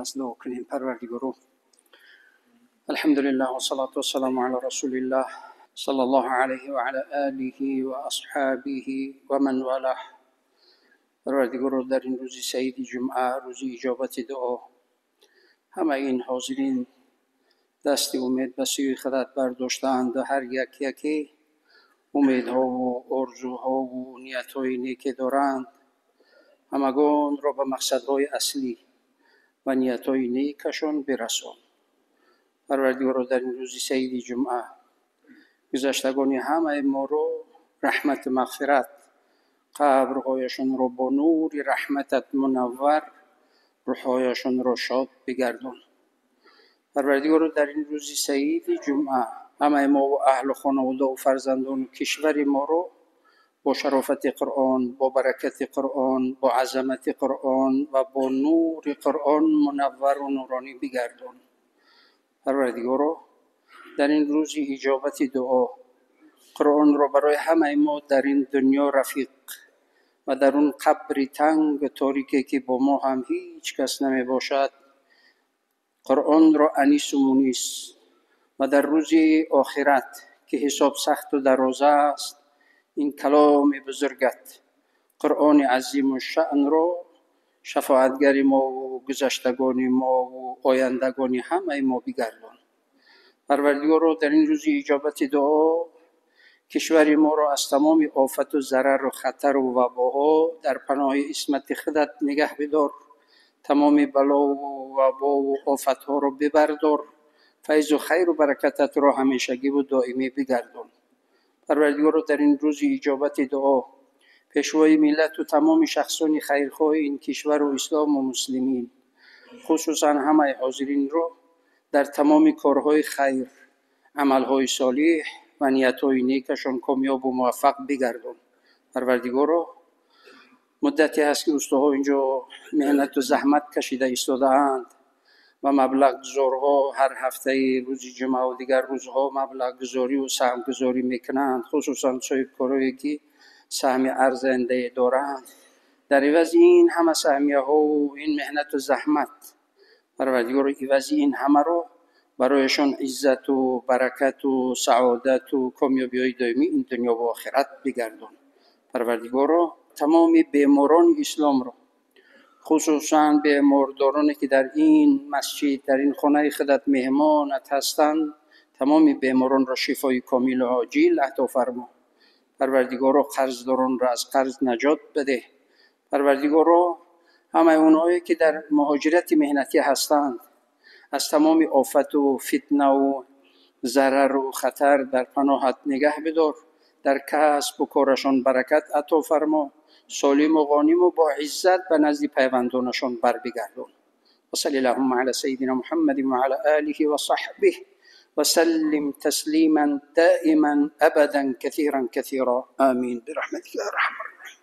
Аст, дуо кунем. Парвардигоро, алҳамдулиллаҳ вассалату вассаламу ала расулиллаҳ саллаллоҳу алайҳи ва ала олиҳи ва асҳобиҳи ва ман валаҳ. Парвардигоро, дар ин рӯзи саиди ҷумъа, рӯзи иҷобати дуо, ҳамаи ин ҳозирин дасти умед ба сӯи худат бардоштаанд ва ҳар як яке умедҳову орзуҳову ниятҳои неке доранд. Ҳамагонро ба мақсадҳои аслӣ ва ниятҳои некашон бирасон. Парвардигоро, дар ин рӯзи саиди ҷумъа гузаштагони ҳамаи моро раҳмату мағфират, қабрҳояшонро бо нури раҳматат мунаввар, рӯҳҳояшонро шод бигардон. Парвардигоро, дар ин рӯзи саиди ҷумъа ҳамаи мову аҳлу хонаводаву фарзандону кишвари моро бо шарофати Қуръон, бо баракати Қуръон, бо азамати Қуръон ва бо нури Қуръон мунаввару нуронӣ бигардон. Парвардигоро, дар ин рӯзи иҷобати дуо Қуръонро барои ҳамаи мо дар ин дунё рафиқ ва дар он қабри тангу торике, ки бо мо ҳам ҳеҷ кас намебошад, Қуръонро анису мунис ва дар рӯзи охират, ки ҳисоб сахту дароза аст, ин каломи бузургат Қуръони азиму шаънро шафоатгари мову гузаштагони мову ояндагони ҳамаи мо бигардон. Парвардигоро, дар ин рӯзи иҷобати дуо кишвари моро аз тамоми офату зарару хатару вабоҳо дар паноҳи исмати худат нигаҳ бидор. Тамоми балову вабову офатҳоро бибардор, файзу хайру баракататро ҳамешагиву доимӣ бигардон. Парвардигоро, дар ин рӯзи иҷобати дуо пешвои миллату тамоми шахсони хайрхоҳи ин кишвару ислому муслимин, хусусан ҳамаи ҳозиринро дар тамоми корҳои хайр, амалҳои солиҳ ва ниятҳои некашон комёбу муваффақ бигардон. Парвардигоро, муддате ҳаст, ки устоҳо инҷо меҳнату заҳмат кашида истодаанд ва маблағгузорҳо ҳар ҳафтаи рӯзи ҷумъаву дигар рӯзҳо маблағгузорию саҳмгузорӣ мекунанд, хусусан соҳибкорое, ки саҳми арзандае доранд. Дар ивази ин ҳама саҳмияҳову ин меҳнату заҳмат, Парвардигоро, ивази ин ҳамаро барояшон иззату баракату саодату комёбиҳои доимӣ ин дунё ва охират бигардон. Парвардигоро, тамоми беморони исломро, хусусан бемордороне, ки дар ин масҷид, дар ин хонаи худат меҳмонат ҳастанд, тамоми беморонро шифои комилу оҷил ато фармо. Парвардигоро, қарздоронро аз қарз наҷот бидеҳ. Парвардигоро, ҳамаи онҳое, ки дар муҳоҷирати меҳнатӣ ҳастанд, аз тамоми офату фитнаву зарару хатар дар паноҳат нигаҳ бидор. Дар касбу корашон баракат ато фармо. Солиму ғониму бо иззат ба назди пайвандонашон барбигардон. وصل اللهم على سيدنا محمد وعلى آله وصحبه وسلم تسليما دائما أبدا كثيرا كثيرا، آمين، برحمتك يا أرحم الراحمين.